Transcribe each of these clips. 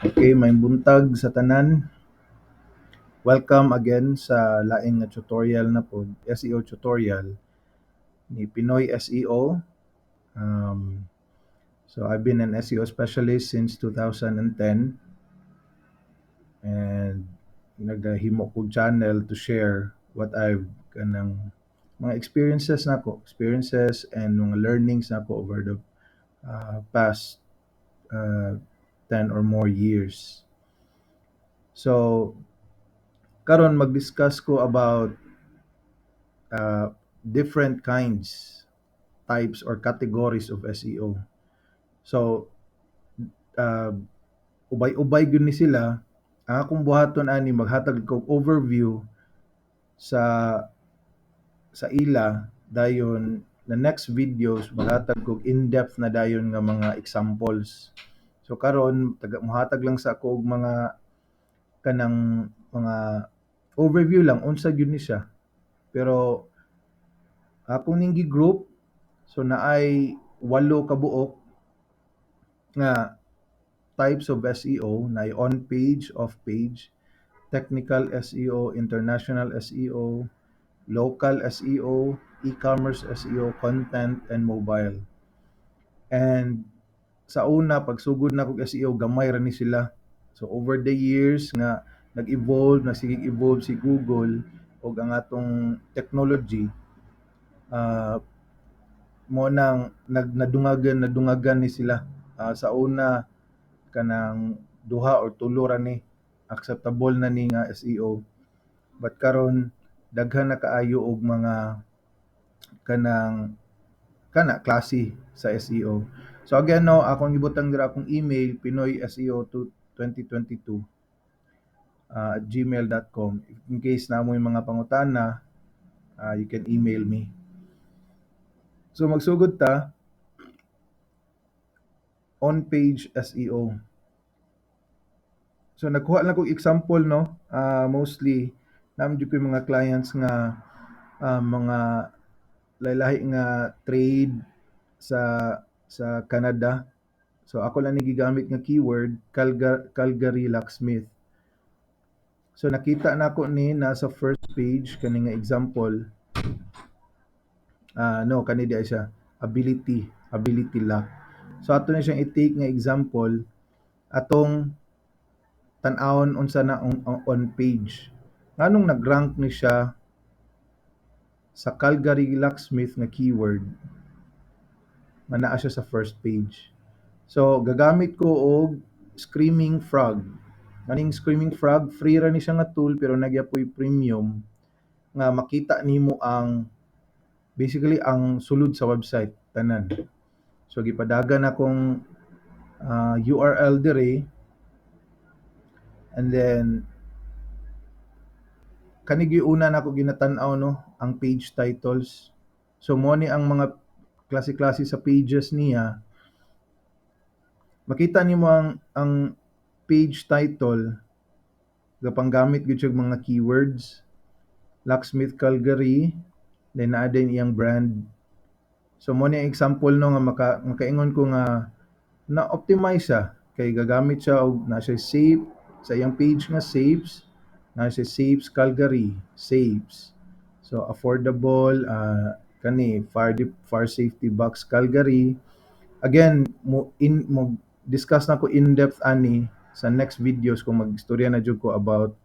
Okay, maayong buntag sa tanan. Welcome again sa laing nga tutorial na pod, SEO tutorial ni Pinoy SEO. So I've been an SEO specialist since 2010 and nagahimo kog channel to share what I've kanang mga experiences nako, experiences and mga learnings nako over the past 10 or more years. So karon mag-discuss ko about different kinds, types or categories of SEO. So ubay-ubay gyud ni sila. Ang akong buhaton ani, maghatag kog overview sa ila, dayon the next videos maghatag kog in-depth na dayon nga mga examples. So karon taga mohatag lang sa ako og mga kanang mga overview lang unsa gyud ni siya. Pero ako ning gi-group, so naay walo ka buok nga types of SEO: naay on page, off page, technical SEO, international SEO, local SEO, e-commerce SEO, content, and mobile. And sa una, pagsugod nako og SEO, gamay ra ni sila. So over the years nga nag-evolve, nagsigeg evolve si Google ug ang atong technology, mo nang nag nadungagan nadungagan ni sila. Sa una, kanang duha or tulo ra ni acceptable na ni nga SEO. But karon daghan na kaayo og mga kanang kana klase sa SEO. So again, no, akong gibutang dira akong email, pinoyseo 2022 @gmail.com. In case naa moy mga pangutana, you can email me. So magsugod ta on-page SEO. So nagkuha lang kog example, no, mostly naa man jud koy mga clients nga mga lahi-lahi nga trade sa Canada. So ako lang ni gigamit nga keyword, Calgary locksmith. So nakita nako ni nasa first page kani nga example. No, kani diay siya ability lock. So ato na siyang i-take nga example, atong tan-awon unsa na on page. Nganong nag-rank ni siya sa Calgary locksmith nga keyword nga naa siya sa first page? So gagamit ko og Screaming Frog. Kaning Screaming Frog, free ra ni siya nga tool, pero naa gyapoy premium nga makita nimo ang basically ang sulod sa website tanan. So gipadagan akong URL diri and then kani gyud una nako ginatan-aw, no, ang page titles. So mo ni ang mga klase-klase sa pages niya. Makita nimo ang page title, gapanggamit gyud siya mga keywords. Locksmith Calgary, then naa din iyang brand. So mo ni ang example, no, nga makaingon ko nga na-optimize siya kay gagamit siya og naa siya save sa iyang page nga saves, naa siya saves Calgary, saves. So affordable, kani fire safety box Calgary. Again, mo discuss na ko in-depth ani sa next videos kung magistorya na jud ko about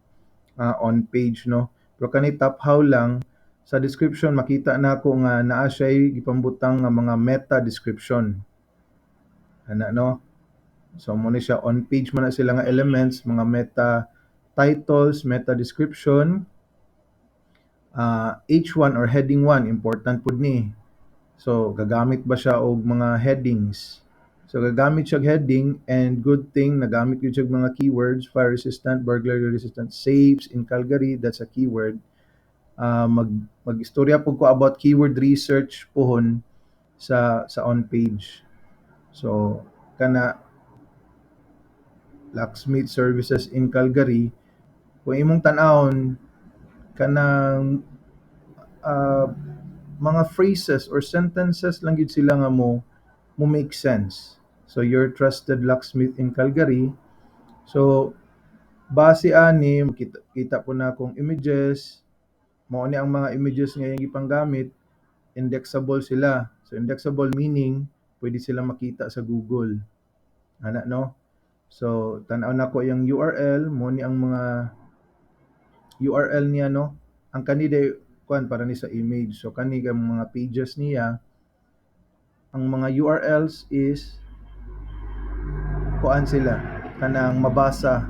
on page, no. Pero kani top how lang sa description, makita nako nga naa siya'y gipambutang nga mga meta description. Ana, no. So mo ni siya on page man na sila nga elements, mga meta titles, meta description, H1 or heading 1, important pud ni. So gagamit ba siya og mga headings? So gagamit siya og heading, and good thing nagamit gyud siya og mga keywords, fire resistant, burglary resistant, safes in Calgary, that's a keyword. Mag magistorya pud ko about keyword research pohon sa on page. So kana locksmith services in Calgary, kung imong tan-awon kanang mga phrases or sentences lang gyud sila nga mo make sense. So your trusted locksmith in Calgary. So base ani kita, kita po na akong images. Mao ni ang mga images nga iyang gipanggamit, indexable sila. So indexable meaning pwede sila makita sa Google. Ana, no? So tan-aw nako yung URL, mo ni ang mga URL niya, no. Ang kani day kuan para ni sa image. So kani ang mga pages niya, ang mga URLs is kuan sila, kanang mabasa.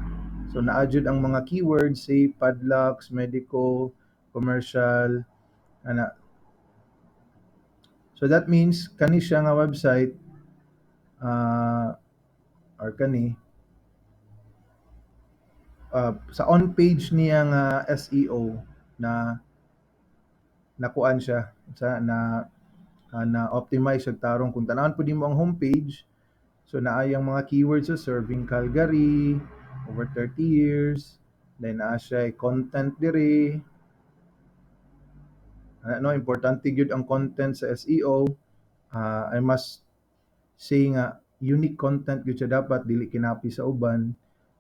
So naa jud ang mga keywords, say padlocks, medico, commercial, ana. So that means kani siya nga website or kani sa on page niya nga SEO na nakuan siya sa na na optimize siya tarong. Kung tan-awon pud nimo ang homepage, so naay ang mga keywords sa serving Calgary over 30 years, then naa siya content diri. Ano, importante gyud ang content sa SEO. I must say nga unique content gyud siya dapat, dili kinapi sa uban.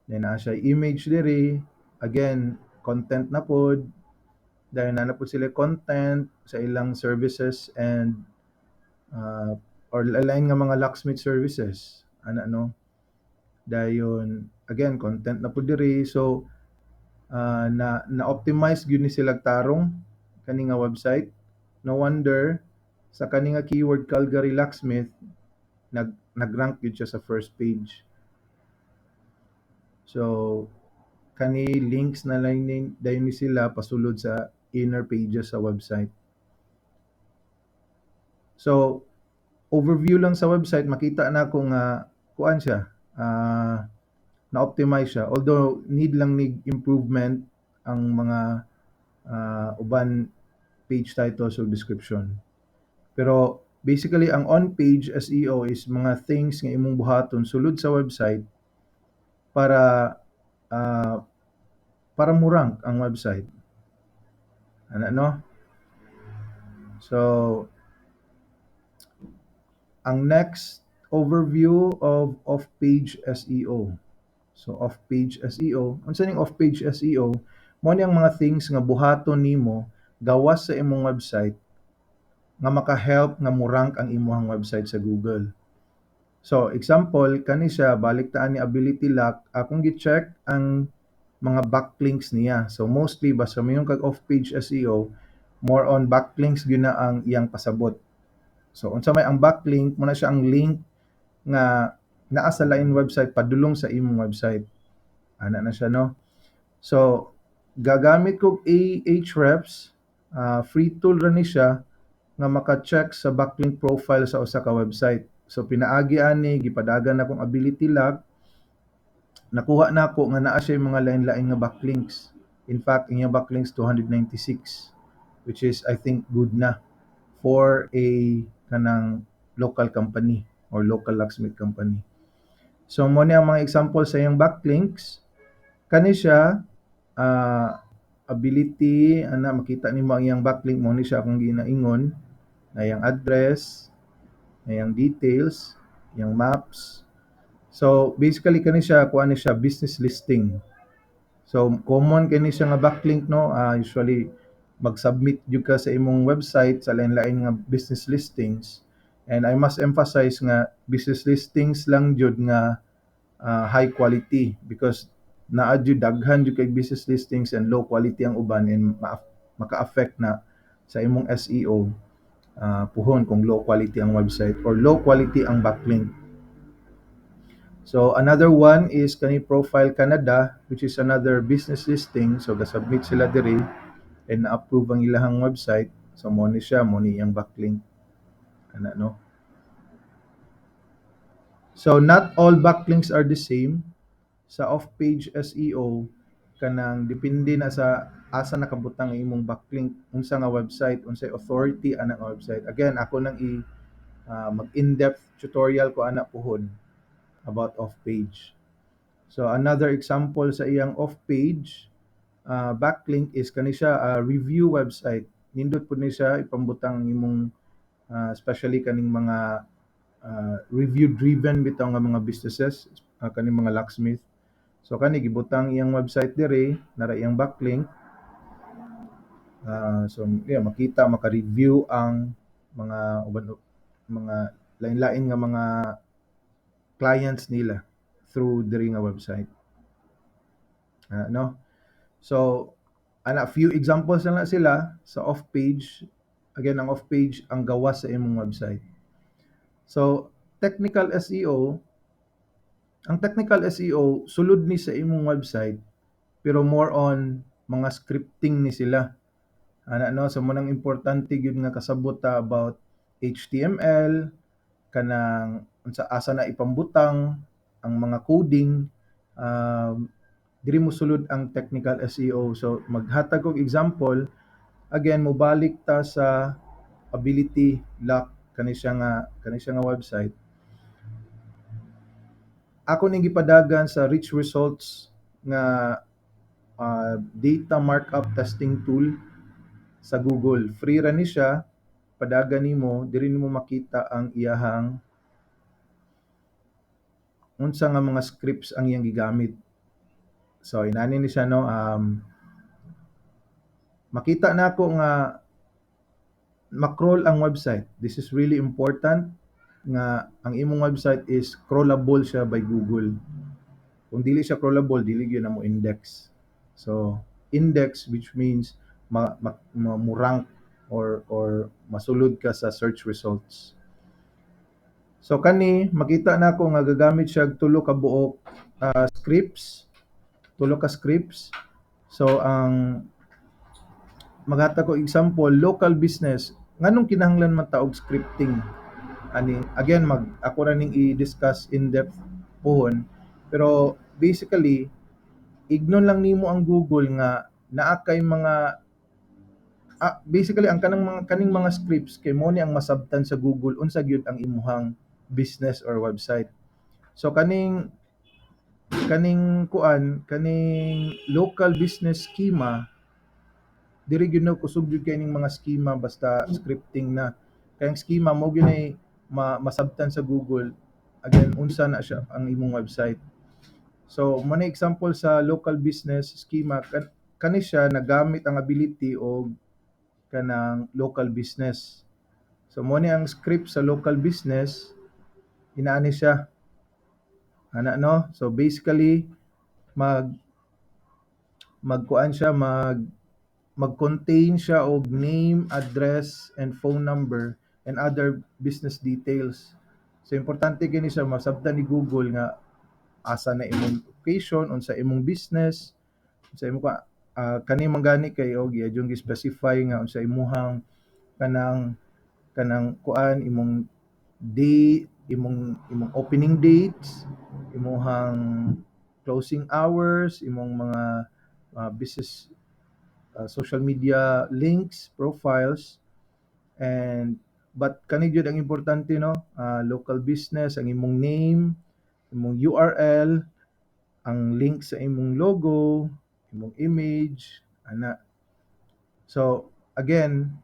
Then naa siya image diri, again content na pod. Dahil naa na pod sila content sa ilang services and or lain nga mga locksmith services, ana, no? Dayon again content na pud diri. So na na-optimize gyud ni sila tarong kani nga website. No wonder sa kani nga keyword Calgary locksmith, nag-rank gyud siya sa first page. So kani links na lang ni dayon ni sila pasulod sa inner pages sa website. So overview lang sa website, makita na ko nga kuan siya, na-optimize siya, although need lang ni improvement ang mga uban page titles o description. Pero basically ang on-page SEO is mga things nga imong buhaton sulod sa website para mo rank ang website. Ana, no? So ang next, overview of off-page SEO. So off-page SEO, unsa ning off-page SEO? Mo ni ang mga things nga buhaton nimo gawas sa imong website nga maka-help nga mo-rank ang imong website sa Google. So example, kani siya, balik ta ani Ability Lock, akong gi-check ang mga backlinks niya. So mostly basta moingon kag off-page SEO, more on backlinks gyud na ang iyang pasabot. So unsa may ang backlink? Mo na siya ang link nga naa sa lain website padulong sa imong website. Ana na siya, no? So gagamit kog Ahrefs, free tool ra ni siya nga maka-check sa backlink profile sa usa ka website. So pinaagi ani, gipadagan nakong Ability Lock, nakuha nako nga naa siya mga lain-lain nga backlinks. In fact, ang iyang backlinks 296, which is I think good na for a kanang local company or local locksmith company. So mo ni ang mga example sa iyang backlinks. Kani siya Ability, ana, makita nimo ang iyang backlink. Mo ni siya akong ginaingon na iyang address, na iyang details, iyang maps. So basically kani siya, kuan ni siya, business listing. So common kini siya nga backlink, no? Usually mag-submit jud ka sa imong website sa lain-lain nga business listings, and I must emphasize nga business listings lang jud nga high quality because naa jud daghan jud kay business listings and low quality ang uban and maka-affect na sa imong SEO puhon kung low quality ang website or low quality ang backlink. So another one is kani Profile Canada, which is another business listing. So ga-submit sila diri and na-approve ang ilahang website. So mo ni siya, mo ni iyang backlink. Ana, no? So not all backlinks are the same. Sa off-page SEO, kanang depende na sa asa nakabutang ang imong backlink, unsa nga website, unsay authority ana nga website. Again, ako nang i mag in-depth tutorial ko ana puhon about off-page. So another example sa iyang off-page backlink is kani siya, review website. Nindot pud ni siya ipambutang ang imong especially kaning mga review driven bitaw nga mga businesses, kaning mga locksmith. So kani gibutang iyang website diri, naa ra iyang backlink. So yeah, makita, maka-review ang mga uban, mga lain-lain nga mga clients nila through diri nga website. No? So ana, few examples na lang sila sa off page. Again, ang off page ang gawas sa imong website. So technical SEO, ang technical SEO sulod ni sa imong website, pero more on mga scripting ni sila. Ana, no, so mao nang importante gyud nga kasabot ta about HTML, kanang unsa, asa na ipambutang ang mga coding, diri mo sulod ang technical SEO. So maghatag og example, again, mobalik ta sa Ability Lock, kani siya nga website. Ako ning gipadagan sa Rich Results nga data markup testing tool sa Google. Free ra ni siya, padagan nimo, diri nimo makita ang iyahang unsa nga mga scripts ang iyang gigamit. So inani ni siya, no, makita nako nga ma-crawl ang website. This is really important nga ang imong website is crawlable siya by Google. Kung dili siya crawlable, dili gyud na mo index. So index, which means ma mo rank or masulod ka sa search results. So kani makita nako nga gagamit siya og tulo ka buok scripts, tulo ka scripts. So ang maghatag ko example, local business, nganong kinahanglan man ta og scripting ani? Again, mag ako ra ning i-discuss in depth puhon, pero basically ignon lang nimo ang Google nga naa kay mga basically ang kanang mga kaning mga scripts kay mo ni ang masabtan sa Google unsa gyud ang imuhang business or website. So kaning kuan, kaning local business schema, diri gyud, no, kusog gyud kay ning mga schema basta scripting na. Kay ang schema mo gyud nay masabtan sa Google again unsa na siya ang imong website. So mo na example sa local business schema, kani siya nagamit ang Ability og kanang local business. So mo ni ang script sa local business, inaani siya. Ana, no? So basically magkuan siya, mag-contain siya og name, address, and phone number and other business details. So importante kini siya masabtan ni Google nga asa na imong location, unsa imong business, unsa imong kani man gani kay og iya jud gi-specify nga unsa imuhang kanang kuan, imong day, imong opening dates, imuhang closing hours, imong mga business social media links, profiles, and but kani gyud ang importante, no, local business, ang imong name, imong URL, ang link sa imong logo, imong image, ana. So again,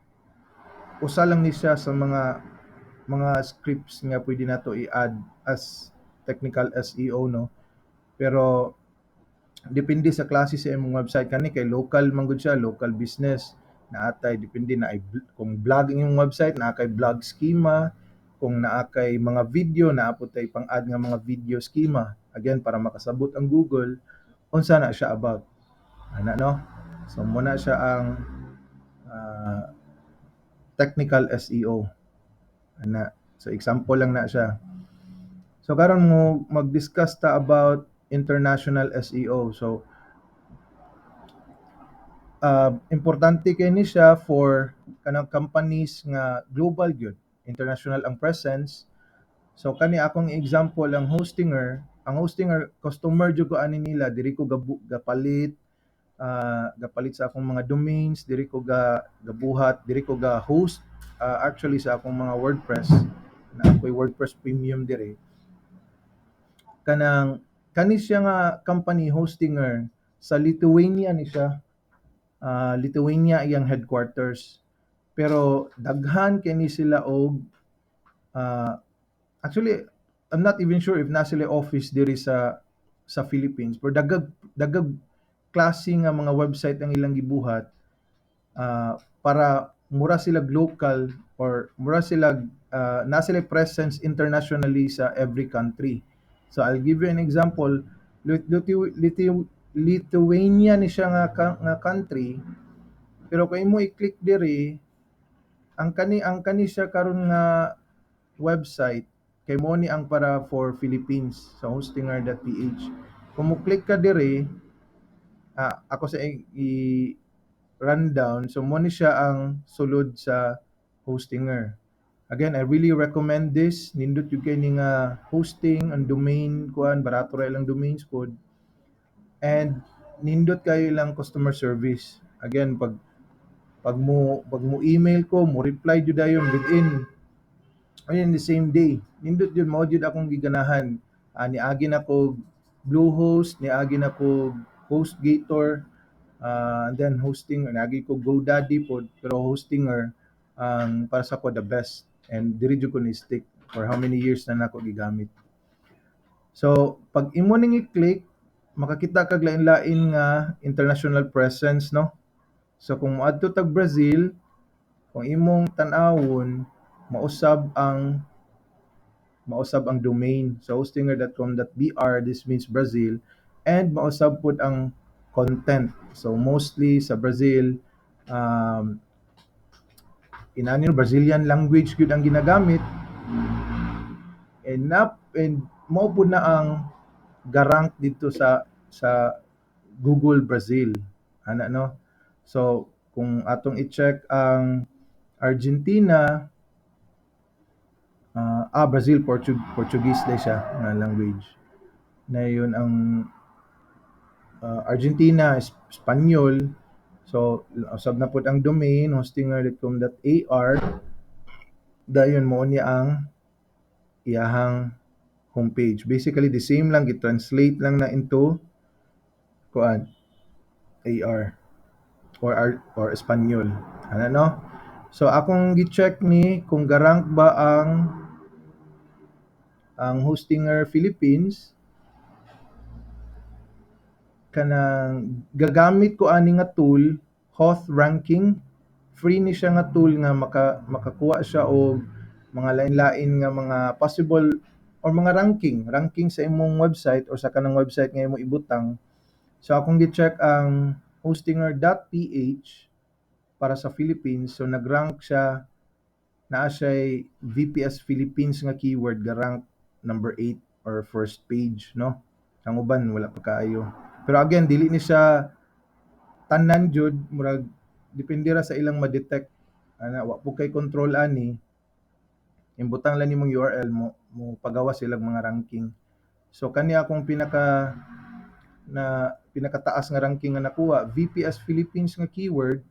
usa lang ni siya sa mga scripts nga pwede nato i-add as technical SEO, no. Pero depende sa klase sa imong website. Kani kay local man gud siya, local business. Naatay depende na kung blog ang imong website, naa kay blog schema. Kung naa kay mga video, naa pud tay pang-add nga mga video schema. Again, para makasabot ang Google unsa na siya about. Ana, no? So mo na siya ang technical SEO. Ana. So example lang na siya. So karon mo mag-discuss ta about international SEO. So importante kay ni siya for kanang companies nga global gyud, international ang presence. So kani akong example ang Hostinger, ang Hostinger customer jud ko ani nila, diri ko gapalit sa akong mga domains, diri ko gabuhat, diri ko ga host actually sa akong mga WordPress na ako'y WordPress Premium diri. Kanang kani siya nga company, Hostinger, sa Lithuania ni siya. Lithuania iyang headquarters. Pero daghan kay ni sila og actually I'm not even sure if naa sila office diri sa sa Philippines, pero daghag daghag klase nga mga website ang ilang gibuhat para mura sila local or mura sila naa sila presence internationally sa every country. So I'll give you an example. Lithuania ni siya nga country, pero kung imo i-click diri ang kani siya karon nga website, kay mo ni ang para for Philippines sa hostinger.ph. Kung mo click ka diri, ako sa i rundown, so mo ni siya ang sulod sa Hostinger. Again, I really recommend this. Nindot jud kay ni nga hosting ang domain kuan, barato ra ilang domains pod. And nindot kayo ilang customer service. Again, pag mo email ko, mo reply jud dayon within the same day. Nindot jud, mao jud akong giganahan. Niagi na ko Bluehost, niagi na ko HostGator, and then hosting, niagi ko GoDaddy pod, pero Hostinger ang para sa ko the best and diri jud ko ni stick for how many years na nako gigamit. So, pag imo ning i-click, makakita kag lain-lain nga international presence, no? So kung moadto tag Brazil, kung imong tan-awon, mausab ang domain. So hostinger.com.br, this means Brazil, and mausab pud ang content. So mostly sa Brazil, inani Brazilian language gyud ang ginagamit and mao pud na ang ga-rank dito sa Google Brazil ana, no? So kung atong i-check ang Argentina, Brazil, Portuguese day siya nga language na yun. Ang Argentina, Espanyol. So usab na pud ang domain hostinger.com.ar. Dayon mo niya ang iyahang homepage. Basically the same lang, gi-translate lang na into kuan, AR or Espanyol. Ano, no? So akong gi-check ni kung ga-rank ba ang Hostinger Philippines, kanang gagamit ko ani nga tool, Hoth Ranking. Free ni siya nga tool nga makakuha siya og mga lain-lain nga mga possible or mga ranking sa imong website or sa kanang website nga imong ibutang. So akong gi-check ang hostinger.ph para sa Philippines. So nag-rank siya, naa siya VPS Philippines nga keyword, ga-rank number 8 or first page, no? Ang uban wala pa kaayo. Pero again, dili ni siya tanan jud, murag depende ra sa ilang ma-detect ana, wa po kay control ani. Imbutang lang nimong URL, mo pagawa silang mga ranking. So kani akong pinakataas nga ranking nga nakuha, VPS Philippines nga keyword.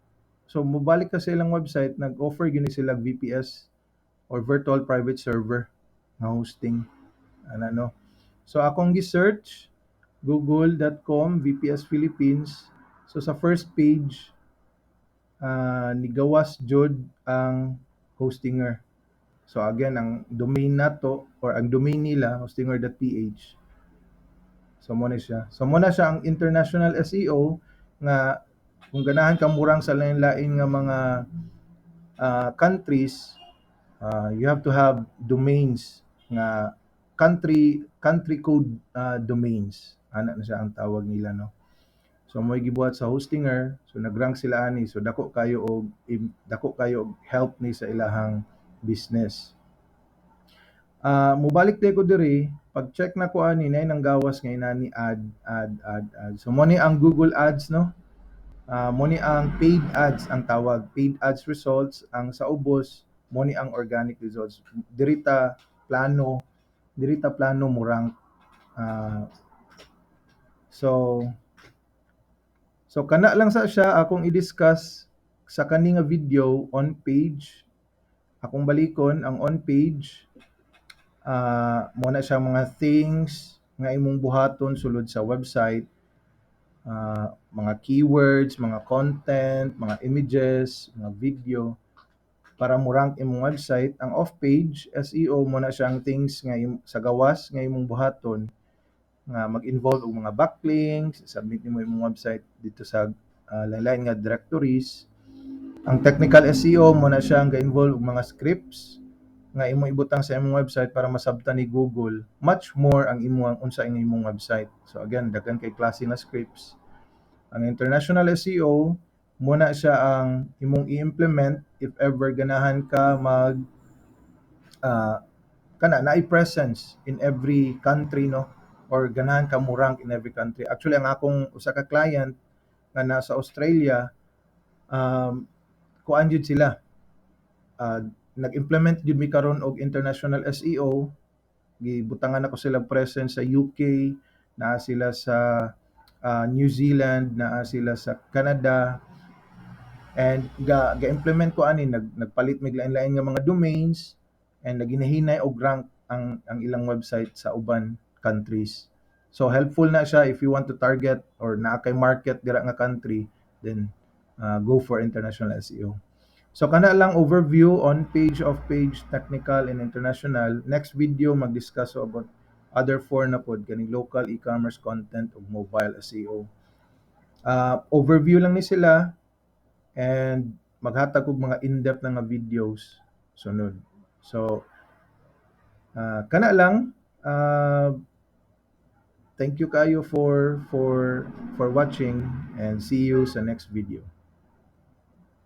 So mobalik ka sa ilang website, nag-offer gyud ni sila VPS or virtual private server nga hosting ana, no? So akong gi-search google.com VPS Philippines. So sa first page, nigawas jud ang Hostinger. So again, ang domain nato or ang domain nila, hostinger.ph. So mo na siya. So mo na siya ang international SEO nga kung ganahan ka mo-rank sa lain-lain nga mga countries, you have to have domains nga country country code domains. Ana na siya ang tawag nila, no? So mo'y gibuhat sa Hostinger, so nag-rank sila ani, so dako kayo og help ni sa ilahang business. Mobalik ko diri, pag check na ko ani, nay nang gawas nga inani ad ad ad ad. So mo ni ang Google Ads, no? Mo ni ang paid ads ang tawag, paid ads results. Ang sa ubos mo ni ang organic results. Diri ta plano mo rank. So kana lang sa siya akong i-discuss sa kani nga video on page. Akong balikon ang on page, mo na siya mga things nga imong buhaton sulod sa website, mga keywords, mga content, mga images, mga video para mo rank imong website. Ang off page SEO, mo na siya ang things nga sa gawas nga imong buhaton. nga mag-involve og mga backlinks, submit nimo imong website dito sa lain-lain nga directories. Ang technical SEO mo na siya ang ga-involve og mga scripts nga imong ibutang sa imong website para masabtan ni Google much more ang imong unsa ang imong website. So again, daghan kay klase nga scripts. Ang international SEO mo na siya ang imong i-implement if ever ganahan ka mag kana naay presence in every country, no, or ganahan ka mo rank in every country. Actually, ang akong usa ka client nga nasa Australia, kuan jud sila, nag-implement jud mi karon og international SEO. Gibutangan nako sila presence sa UK, naa sila sa New Zealand, naa sila sa Canada, and ga ga-implement ko ani, nagpalit mig lain-lain nga mga domains and naginahinay og rank ang ilang website sa uban countries. So helpful na siya if you want to target or naa kay market dira nga country, then go for international SEO. So kana lang overview on page, off page, technical and international. Next video, mag-discuss about other four na pod, kaning local, e-commerce, content ug mobile SEO. Overview lang ni sila and maghatag og mga in-depth na nga videos sunod. So kana lang, thank you kayo for watching and see you sa next video.